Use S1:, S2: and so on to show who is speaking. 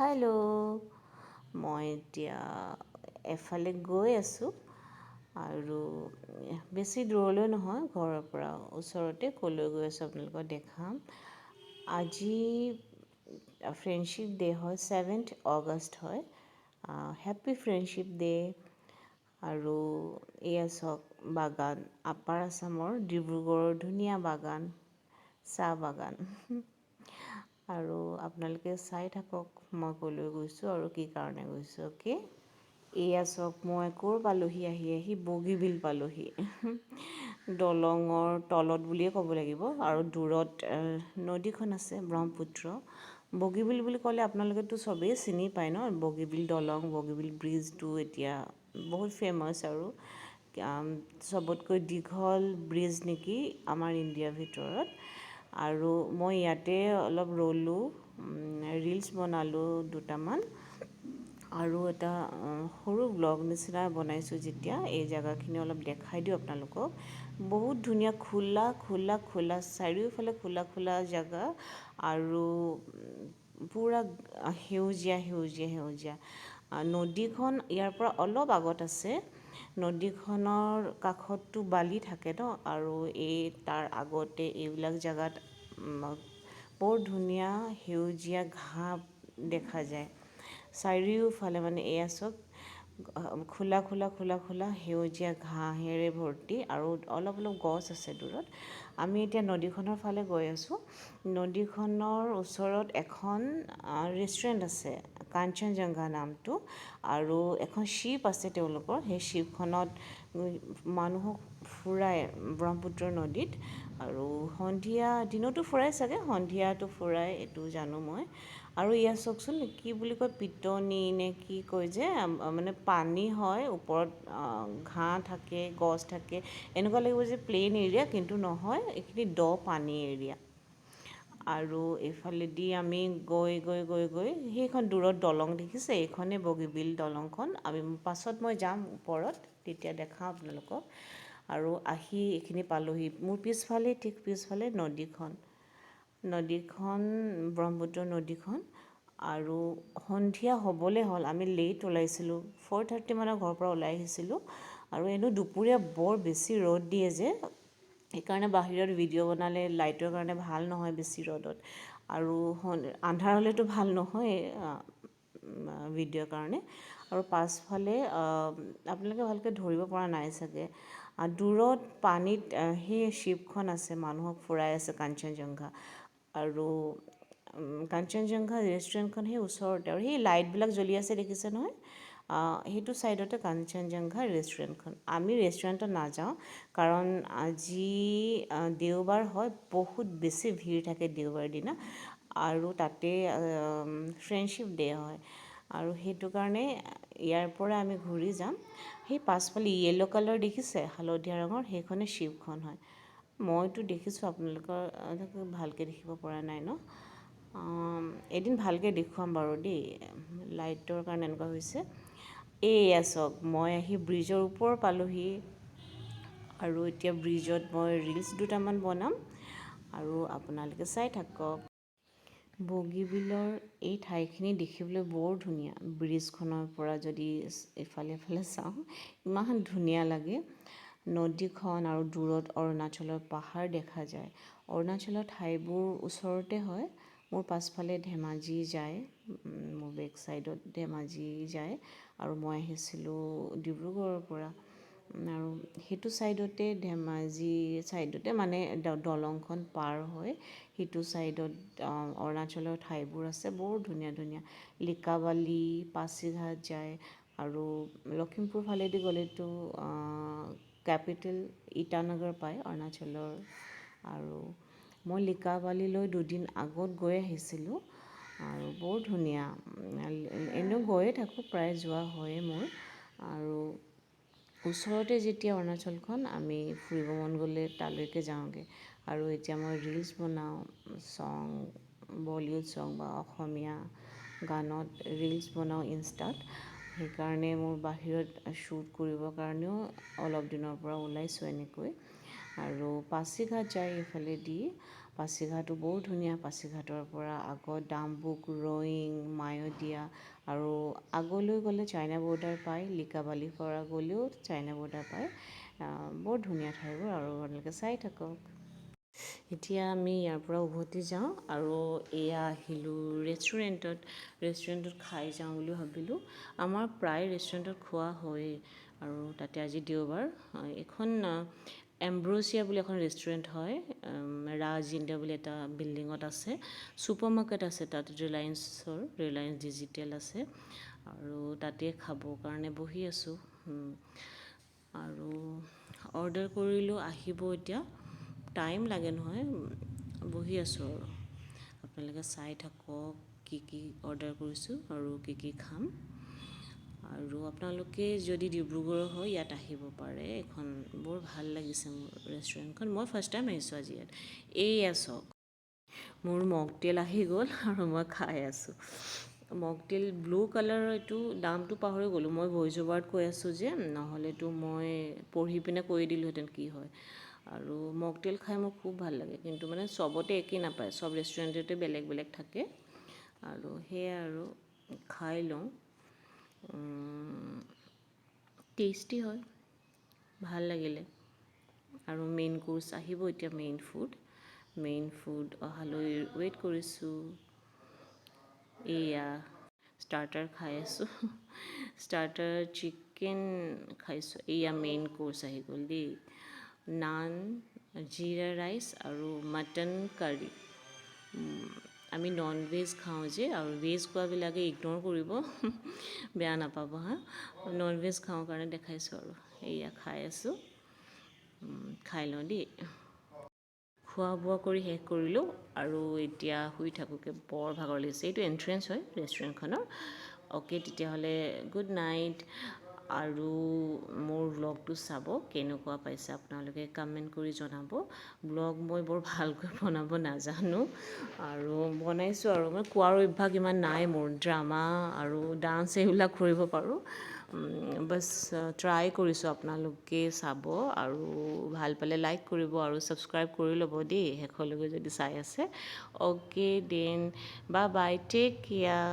S1: Hello', মই এতিয়া এফালে গৈ আছোঁ আৰু বেছি দূৰলৈ নহয়, ঘৰৰ পৰা ওচৰতে। ক'লৈ গৈ আছোঁ আপোনালোকক দেখাম। আজি ফ্ৰেণ্ডশ্বিপ ডে' হয়, 7 আগষ্ট হয়। Happy friendship day. আৰু এয়া চাওক বাগান, আপাৰ আছামৰ ডিব্ৰুগড়ৰ ধুনীয়া বাগান, চাহ বাগান। আৰু আপোনালোকে চাই থাকক মই ক'লৈ গৈছোঁ আৰু কি কাৰণে গৈছোঁ। অ'কে, এয়া চাওক, মই ক'ৰ পালোহি আহি আহি, বগীবিল পালোহি। দলঙৰ তলত বুলিয়ে ক'ব লাগিব আৰু দূৰত নদীখন আছে, ব্ৰহ্মপুত্ৰ। বগীবিল বুলি ক'লে আপোনালোকেতো চবেই চিনি পায় ন? বগীবিল দলং, বগীবিল ব্ৰিজটো এতিয়া বহুত ফেমাছ আৰু চবতকৈ দীঘল ব্ৰিজ নেকি আমাৰ ইণ্ডিয়াৰ ভিতৰত। আৰু মই ইয়াতে অলপ ৰ'লোঁ, ৰিলচ বনালোঁ দুটামান আৰু এটা সৰু ব্লগ নিচিনা বনাইছোঁ। যেতিয়া এই জেগাখিনি অলপ দেখাই দিওঁ আপোনালোকক। বহুত ধুনীয়া, খোলা খোলা খোলা, চাৰিওফালে খোলা খোলা জেগা আৰু পূৰা সেউজীয়া সেউজীয়া সেউজীয়া। নদীখন ইয়াৰ পৰা অলপ আগত আছে। নদীখনৰ কাষততো বালি থাকে ন, আৰু এই তাৰ আগতে এইবিলাক জেগাত বৰ ধুনীয়া সেউজীয়া ঘাঁহ দেখা যায় চাৰিওফালে। মানে এয়া চাওক, খোলা খোলা খোলা খোলা সেউজীয়া ঘাঁহেৰে ভৰ্তি আৰু অলপ অলপ গছ আছে দূৰত। আমি এতিয়া নদীখনৰ ফালে গৈ আছোঁ। নদীখনৰ ওচৰত এখন ৰেষ্টুৰেণ্ট আছে, কাঞ্চনজংঘা নামটো, আৰু এখন শ্বিপ আছে তেওঁলোকৰ। সেই শ্বিপখনত মানুহক ফুৰাই ব্ৰহ্মপুত্ৰ নদীত আৰু সন্ধিয়া, দিনতো ফুৰাই চাগে, সন্ধিয়াটো ফুৰাই, এইটো জানো মই। আৰু ইয়াত চাওকচোন, কি বুলি কয়, পিটনি নে কি কয় যে, মানে পানী হয়, ওপৰত ঘাঁহ থাকে, গছ থাকে। এনেকুৱা লাগিব যে প্লেইন এৰিয়া, কিন্তু নহয়, এইখিনি দ পানী এৰিয়া। আৰু এইফালেদি আমি গৈ গৈ গৈ গৈ সেইখন দূৰত দলং দেখিছে, এইখনেই বগীবিল দলংখন। আমি পাছত মই যাম ওপৰত, তেতিয়া দেখাম আপোনালোকক। আৰু আহি এইখিনি পালোহি। মোৰ পিছফালে, ঠিক পিছফালে নদীখন, নদীখন ব্ৰহ্মপুত্ৰ নদীখন। আৰু সন্ধিয়া হ'বলৈ হ'ল, আমি লেট ওলাইছিলোঁ, 4:30 মানৰ ঘৰৰ পৰা ওলাই আহিছিলোঁ। আৰু এনেও দুপৰীয়া বৰ বেছি ৰ'দ দিয়ে যে, সেইকাৰণে বাহিৰত ভিডিঅ' বনালে লাইটৰ কাৰণে ভাল নহয় বেছি ৰ'দত। আৰু আন্ধাৰ হ'লেতো ভাল নহয় ভিডিঅ'ৰ কাৰণে। আৰু পাছফালে আপোনালোকে ভালকৈ ধৰিব পৰা নাই চাগে, দূৰত পানীত সেই শ্বিপখন আছে, মানুহক ফুৰাই আছে, কাঞ্চনজংঘা। আৰু কাঞ্চনজংঘা ৰেষ্টুৰেণ্টখন সেই ওচৰতে আৰু সেই লাইটবিলাক জ্বলি আছে, দেখিছে নহয়? সেইটো ছাইডতে কাঞ্চনজংঘা ৰেষ্টুৰেণ্টখন। আমি ৰেষ্টুৰেণ্টত নাযাওঁ, কাৰণ আজি দেওবাৰ হয়, বহুত বেছি ভিৰ থাকে দেওবাৰ দিনা আৰু তাতে ফ্ৰেণ্ডশ্বিপ ডে' হয়। আৰু সেইটো কাৰণে ইয়াৰ পৰা আমি ঘূৰি যাম। সেই পাছফালে য়েল্ল' কালাৰ দেখিছে, হালধীয়া ৰঙৰ, সেইখনে শ্বিপখন হয়। মইতো দেখিছোঁ, আপোনালোকৰ ভালকৈ দেখিব পৰা নাই ন? এদিন ভালকৈ দেখুৱাম বাৰু দেই। লাইটৰ কাৰণে এনেকুৱা হৈছে। এইয়া চাওক, মই আহি ব্ৰিজৰ ওপৰ পালোহি আৰু এতিয়া ব্ৰিজত মই ৰিলচ দুটামান বনাম আৰু আপোনালোকে চাই থাকক। বগীবিলৰ এই ঠাইখিনি দেখিবলৈ বৰ ধুনীয়া। ব্ৰিজখনৰ পৰা যদি ইফালে ইফালে চাওঁ, ইমান ধুনীয়া লাগে নদীখন আৰু দূৰত অৰুণাচলৰ পাহাৰ দেখা যায়। অৰুণাচলৰ ঠাইবোৰ ওচৰতে হয়। মোৰ পাছফালে ধেমাজি যায়, মোৰ বেক ছাইডত ধেমাজি যায় আৰু মই আহিছিলোঁ ডিব্ৰুগড়ৰ পৰা। আৰু সেইটো ছাইডতে, ধেমাজি ছাইডতে, মানে দলংখন পাৰ হৈ সিটো ছাইডত অৰুণাচলৰ ঠাইবোৰ আছে, বৰ ধুনীয়া ধুনীয়া। লিকাবালি, পাছিঘাট যায় আৰু লখিমপুৰ ফালেদি গ'লেতো কেপিটেল ইটানগৰ পায় অৰুণাচলৰ। আৰু মই লিকাবালিলৈ দুদিন আগত গৈ আহিছিলোঁ আৰু বৰ ধুনীয়া। এনেও গৈয়ে থাকোঁ, প্ৰায় যোৱা হয়েই মোৰ। আৰু ওচৰতে যেতিয়া অৰুণাচলখন, আমি ফুৰিব মন গ'লে তালৈকে যাওঁগৈ। আৰু এতিয়া মই ৰিলচ বনাওঁ, ছং, বলিউড ছং বা অসমীয়া গানত ৰিলচ বনাওঁ ইনষ্টাত। সেইকাৰণে মোৰ বাহিৰত শ্বুট কৰিবৰ কাৰণেও অলপ দিনৰ পৰা ওলাইছোঁ এনেকৈ। আৰু পাছিঘাট যায় এইফালেদি। পাছিঘাটো বৰ ধুনীয়া। পাছিঘাটৰ পৰা আগত ডাম্বুক, ৰয়িং, মায়'দিয়া আৰু আগলৈ গ'লে চাইনা বৰ্ডাৰ পায়। লিকাবালিৰ পৰা গ'লেও চাইনা বৰ্ডাৰ পায়। বৰ ধুনীয়া ঠাইবোৰ আৰু আপোনালোকে চাই থাকক। এতিয়া আমি ইয়াৰ পৰা উভতি যাওঁ আৰু এয়া আহিলোঁ ৰেষ্টুৰেণ্টত। ৰেষ্টুৰেণ্টত খাই যাওঁ বুলি ভাবিলোঁ। আমাৰ প্ৰায় ৰেষ্টুৰেণ্টত খোৱা হয়েই আৰু তাতে আজি দেওবাৰ। এইখন এম্ব্ৰ'চিয়া বুলি এখন ৰেষ্টুৰেণ্ট হয়। ৰাজ ইণ্ডিয়া বুলি এটা বিল্ডিঙত আছে। ছুপাৰ মাৰ্কেট আছে তাত, ৰিলায়েন্সৰ, ৰিলায়েন্স ডিজিটেল আছে আৰু তাতে খাবৰ কাৰণে বহি আছোঁ আৰু অৰ্ডাৰ কৰিলোঁ, আহিব এতিয়া, টাইম লাগে নহয়। বহি আছোঁ আৰু আপোনালোকে চাই থাকক কি কি অৰ্ডাৰ কৰিছোঁ আৰু কি কি খাম। আৰু আপোনালোকে যদি ডিব্ৰুগড়ৰ হয়, ইয়াত আহিব পাৰে। এইখন বৰ ভাল লাগিছে মোৰ ৰেষ্টুৰেণ্টখন। মই ফাৰ্ষ্ট টাইম আহিছোঁ আজি ইয়াত। এইয়া চাওক, মোৰ মকটেল আহি গ'ল আৰু মই খাই আছোঁ। মকটেল ব্লু কালাৰৰ, এইটো দামটো পাহৰি গ'লোঁ। মই ভইচ অভাৰত কৈ আছোঁ যে, নহ'লেতো মই পঢ়ি পিনে কৈ দিলোঁহেঁতেন কি হয়। আৰু মকটেল খাই মোৰ খুব ভাল লাগে, কিন্তু মানে চবতে একেই নাপায়, চব ৰেষ্টুৰেণ্টতে বেলেগ বেলেগ থাকে। আৰু সেয়াই আৰু খাই লওঁ। টেষ্টি হয়, ভাল লাগিলে। আৰু মেইন কোৰ্চ আহিব এতিয়া, মেইন ফুড অহালৈ ৱেইট কৰিছোঁ। এয়া ষ্টাৰ্টাৰ খাই আছোঁ, ষ্টাৰ্টাৰ চিকেন খাইছোঁ। এয়া মেইন কোৰ্চ আহি গ'ল দেই, নান, জিৰা ৰাইচ আৰু মাটন কাৰী। আমি নন ভেজ খাওঁ যে, আৰু ভেজ খোৱাবিলাকে ইগন'ৰ কৰিব, বেয়া নাপাব। হা, নন ভেজ খাওঁ কাৰণে দেখাইছোঁ। আৰু এয়া খাই আছোঁ, খাই লওঁ দেই। খোৱা বোৱা কৰি শেষ কৰিলোঁ আৰু এতিয়া শুই থাকোঁগৈ, বৰ ভাগৰ লাগিছে। এইটো এণ্ট্ৰেঞ্চ হয় ৰেষ্টুৰেণ্টখনৰ। অ'কে, তেতিয়াহ'লে গুড নাইট। আৰু মোৰ ব্লগটো চাব, কেনেকুৱা পাইছে আপোনালোকে কমেণ্ট কৰি জনাব। ব্লগ মই বৰ ভালকৈ বনাব নাজানো আৰু বনাইছোঁ আৰু মই কোৱাৰ অভ্যাস ইমান নাই মোৰ। ড্ৰামা আৰু ডান্স এইবিলাক কৰিব পাৰোঁ। বাছ, ট্ৰাই কৰিছোঁ। আপোনালোকে চাব আৰু ভাল পালে লাইক কৰিব আৰু ছাবস্ক্ৰাইব কৰি ল'ব দেই, শেষলৈকে যদি চাই আছে। Okay then, bye bye, take care.